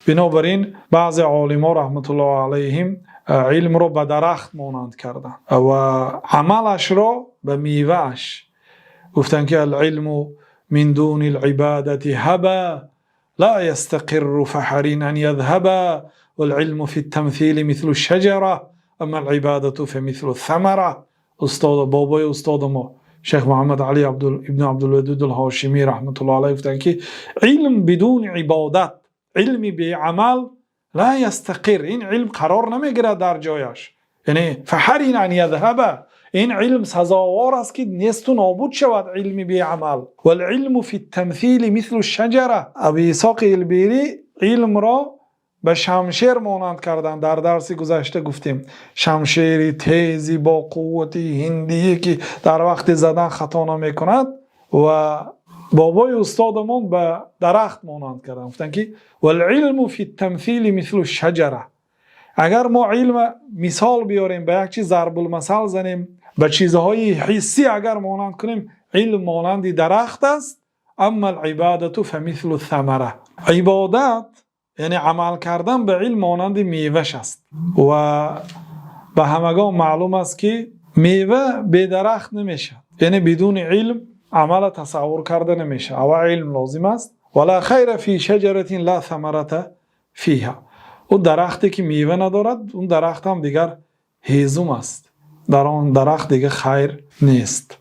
Бинобар ин баъзе олимон, раҳматуллоҳи алайҳим, илмро ба дарахт монанд карданд ва амалашро ба мевааш. Гуфтанд, ки العلم من دون العبادة هبا لا يستقر فحري أن يذهبا والعلم في التمثيل مثل الشجرة أما العبادة فمثل الثمرة. Устод, бобои устоди мо, шайх Муҳаммад Алӣ ибн Абдулвадуд Ҳошимӣ, раҳматуллоҳи алайҳ, гуфтанд, ки илм бидуни ибодат, илми беамал, لا يستقر, ин илм қарор намегирад дар ҷояш, яъне فحري أن يذهبا, ин илм сазовор аст, ки несту нобуд шавад илми беамал. والعلم في التمثيل مثل الشجرة. Абу Исоқ Илбирӣ илмро ба шамшер монанд карданд. Дар дарси гузашта гуфтем, шамшери тези бо қуввати ҳиндие, ки дар вақти задан хато намекунад. Ва бобои устодамон ба дарахт монанд карданд, гуфтанд, ки والعلم في التمثيل مثل الشجرة. Агар мо илма мисол биёрем, ба як чиз зарбулмасал занем, ба чизҳои ҳиссӣ агар монанд кунем, илм монанди дарахт аст. أما العبادة فمثل الثمرة. Ибодат, яъне амал кардан ба илм, монанди меваш аст. Ва ба ҳамагон маълум аст, ки мева бедарахт намешавад, яъне бидуни илм амала тасаввур карда намешавад. Аввал илм лозим аст. ولا خير في شجرة لا ثمرة فيها. Ӯ дарахте, ки мева надорад, он дарахт ҳам дигар ҳезум аст, дар он дарахт дигар хайр нест.